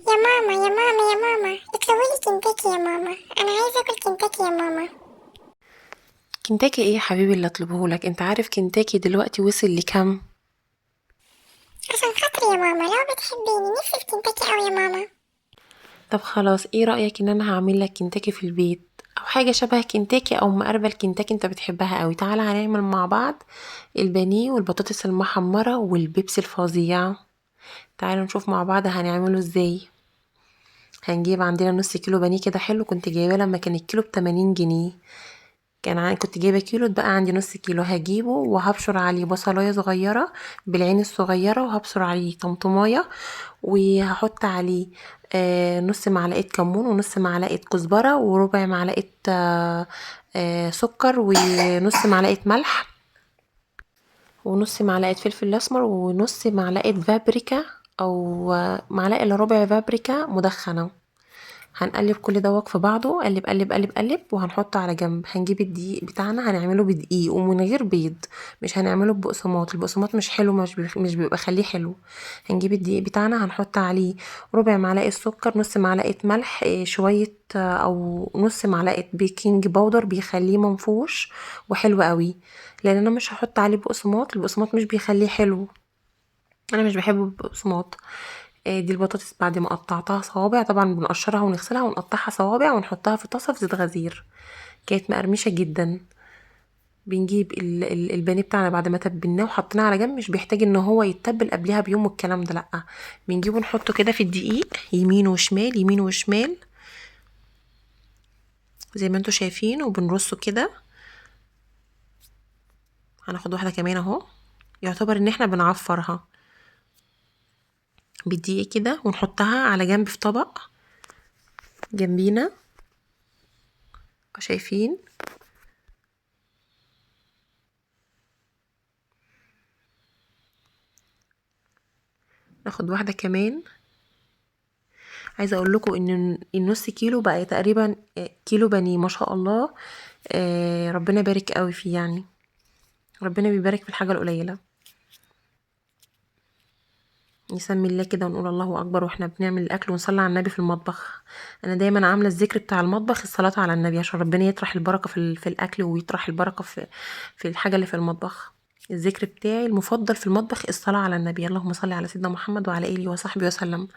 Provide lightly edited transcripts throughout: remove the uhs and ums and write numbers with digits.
يا ماما يا ماما يا ماما، اطلبي لي كنتاكي يا ماما، انا عايزه اكل كنتاكي يا ماما. كنتاكي ايه يا حبيبي اللي اطلبه لك؟ انت عارف كنتاكي دلوقتي وصل لكام؟ عشان خاطري يا ماما، لو بتحبيني نفسي في كنتاكي قوي يا ماما. طب خلاص، ايه رأيك ان انا هعمل لك كنتاكي في البيت، او حاجة شبه كنتاكي او مقربة الكنتاكي انت بتحبها قوي. تعالى هنعمل مع بعض البانيه والبطاطس المحمرة والبيبسي الفظيع. تعالوا نشوف مع بعض هنعمله ازاي. هنجيب عندنا نص كيلو بانيه كده حلو، كنت جايباه لما كان الكيلو بتمانين جنيه، كنت جايبه كيلو، اتبقى عندي نص كيلو. هجيبه وهبشر عليه بصلايه صغيرة بالعين الصغيرة، وهبشر عليه طماطمايه، وهحط عليه نص معلقه كمون ونص معلقه كزبره وربع معلقه سكر ونص معلقه ملح ونص معلقه فلفل اسمر ونص معلقه بابريكا او معلقه الا ربع بابريكا مدخنه. هنقلب كل دوت في بعضه، قلب قلب قلب قلب، وهنحطه على جنب. هنجيب الدقيق بتاعنا، هنعمله بدقيق ومن غير بيض، مش هنعمله ببقسماط، البقسماط مش حلو، مش بيبقى خليه حلو. هنجيب الدقيق بتاعنا، هنحط عليه ربع معلقه سكر، نص معلقه ملح، شوية، او نص معلقه بيكنج باودر بيخليه منفوش وحلو قوي، لان انا مش هحط عليه بقسماط، البقسماط مش بيخليه حلو، انا مش بحب البقسماط. دي البطاطس بعد ما قطعتها صوابع، طبعا بنقشرها ونغسلها ونقطعها صوابع ونحطها في طاسه في زيت غزير، كانت مقرمشه جدا. بنجيب البانيه بتاعنا بعد ما تبلناه وحطيناه على جنب، مش بيحتاج ان هو يتبل قبلها بيوم والكلام ده، لا، بنجيبه نحطه كده في الدقيق يمين وشمال يمين وشمال زي ما انتوا شايفين، وبنرصه كده. هناخد واحدة كمان اهو، يعتبر ان احنا بنعفرها بالدقيق كده، ونحطها على جنب في طبق جنبينا. شايفين؟ ناخد واحدة كمان. عايزة اقول لكم ان النص كيلو بقى تقريبا كيلو بانيه ما شاء الله، ربنا يبارك قوي فيه، ربنا بيبارك في الحاجة القليلة. نسمي الله كده ونقول الله اكبر واحنا بنعمل الاكل، ونصلي على النبي في المطبخ. انا دايما عامله الذكر بتاع المطبخ الصلاة على النبي، عشان ربنا يطرح البركة في الاكل، ويطرح البركة في الحاجة اللي في المطبخ. الذكر بتاعي المفضل في المطبخ الصلاة على النبي، اللهم صل على سيدنا محمد وعلى اله وصحبه وسلم.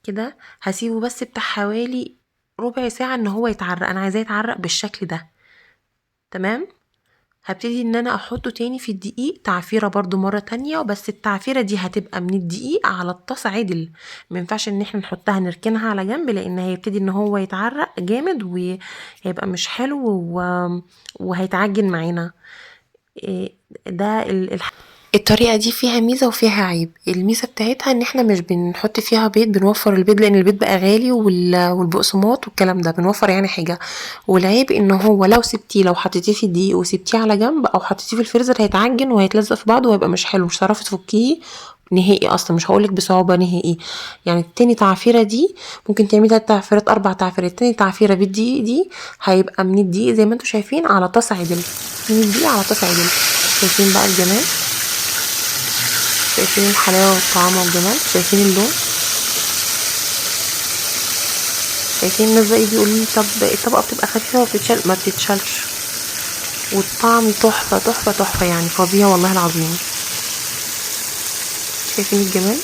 كده هسيبه بس بتاع حوالي ربع ساعة ان هو يتعرق، انا عايزاه يتعرق بالشكل ده، تمام. هبتدي ان انا احطه تاني في الدقيق تعفيره برضو مرة تانية، بس التعفيره دي هتبقى من الدقيق على الطاسه عدل، ما ينفعش ان احنا نحطها نركنها على جنب، لان هيبتدي ان هو يتعرق جامد وهيبقى مش حلو وهيتعجن معانا. ده الطريقة دي فيها ميزة وفيها عيب. الميزة بتاعتها ان احنا مش بنحط فيها بيض، بنوفر البيض لان البيض بقى غالي والبقسماط والكلام ده، بنوفر حاجة. والعيب ان هو لو حطيتيه في الدقيق وسبتيه على جنب او حطيتيه في الفريزر هيتعجن وهيتلزق في بعضه وهيبقى مش حلو، مش هتعرفي تفكيه نهائي اصلا، مش هقولك بصعوبة نهائي. التاني تعفيرة دي ممكن تعملي 3 تعفيرات 4 تعفيرات، تاني تعفيرة بالدقيق دي هيبقى من الدقيق زي ما انتوا شايفين على طاسة عدل، من الدقيق على طاسة عدل. شايفين بقى الجمال؟ شايفين الحلاوة والطعام والجمال؟ شايفين اللون؟ شايفين الناس بقى يجي يقولوا لي طب الطبقة بتبقى خفيفة وبتتشال، ما بتتشالش، والطعم تحفة تحفة تحفة، فظيع والله العظيم. شايفين الجمال؟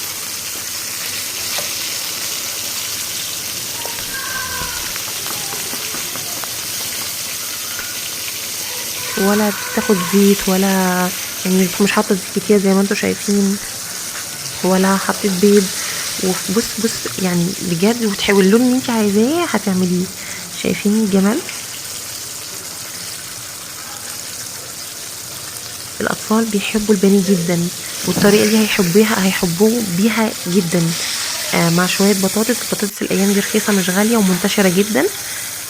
ولا بتاخد زيت ولا مش حاطة زيت كتير زي ما انتوا شايفين، ولا حطيت بيض. وبص بص بجد، وتحاولي اللون اللي انت عايزاه هتعمليه. شايفين الجمال؟ الاطفال بيحبوا البانيه جدا، والطريقة دي هيحبوه بيها جدا، مع شوية بطاطس. البطاطس الايام دي رخيصة مش غالية ومنتشره جدا،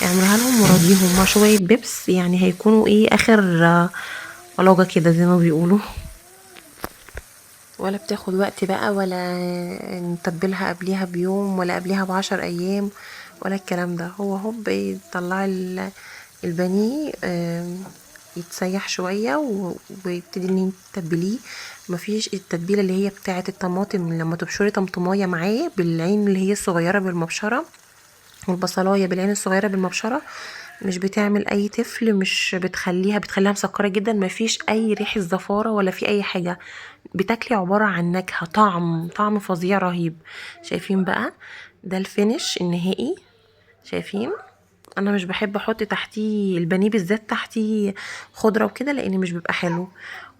اعملوها لهم وراضيهم مع شوية بيبس، هيكونوا اخر، علاجه كده زي ما بيقولوا. ولا بتاخد وقت بقى، ولا نتبلها قبليها بيوم ولا قبليها ب10 ايام ولا الكلام ده. هو هوب طلعي البانيه، يتسيح شوية ويبتدي ان انت تتبليه. مفيش التتبيله اللي هي بتاعه الطماطم، لما تبشري طماطمايه معاه بالعين اللي هي الصغيرة بالمبشره، والبصلايه بالعين الصغيرة بالمبشره، مش بتعمل اي تفل، مش بتخليها، بتخليها مسكره جدا. مفيش اي ريحه زفاره ولا في اي حاجة، بتاكلي عبارة عن نكهة، طعم فظيع رهيب. شايفين بقى ده ال finish النهائي؟ شايفين؟ انا مش بحب احط تحتيه البانيه بالذات تحتيه خضرة وكده، لان مش بيبقى حلو.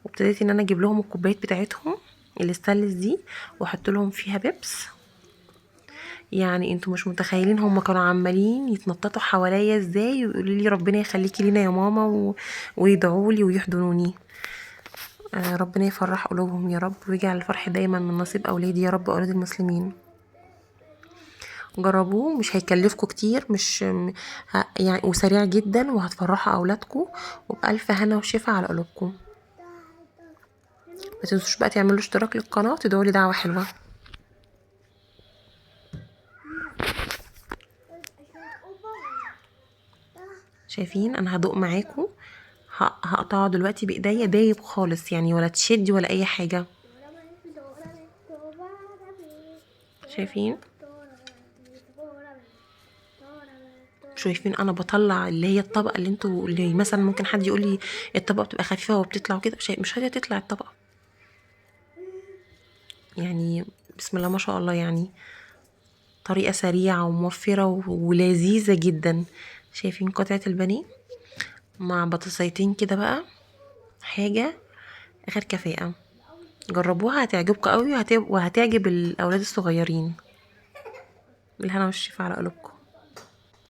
وابتديت ان انا اجيب لهم الكوبايات بتاعتهم الستانلس دي، واحط لهم فيها بيبس. انتوا مش متخيلين هم كانوا عمالين يتنططوا حواليا ازاي، ويقولوا لي ربنا يخليكي لينا يا ماما، ويدعوا لي ويحضنوني. ربنا يفرح قلوبهم يا رب، ويجعل الفرح دايما من نصيب اولادي يا رب، اولاد المسلمين. جربوه، مش هيكلفكم كتير، مش يعني، وسريع جدا، وهتفرحوا اولادكم، وبألف هنا وشفا على قلوبكم. ما تنسوش بقى تعملوا اشتراك للقناة وتدعوا لي دعوة حلوة. شايفين انا هدوق معاكم، هقطعه دلوقتي بايديا، دايب خالص ولا تشدي ولا اي حاجة. شايفين؟ شايفين انا بطلع اللي هي الطبقة اللي انتوا، اللي مثلا ممكن حد يقول لي الطبقة بتبقى خفيفة وبتطلع وكده، مش هي تطلع الطبقة. بسم الله ما شاء الله، طريقه سريعة وموفره ولذيذه جدا. شايفين قطعه البانيه مع بطاطسيتين كده بقى، حاجة غير كفاءة. جربوها هتعجبكم قوي، وهتعجب الاولاد الصغيرين. بالهنا والشفا على قلوبكم.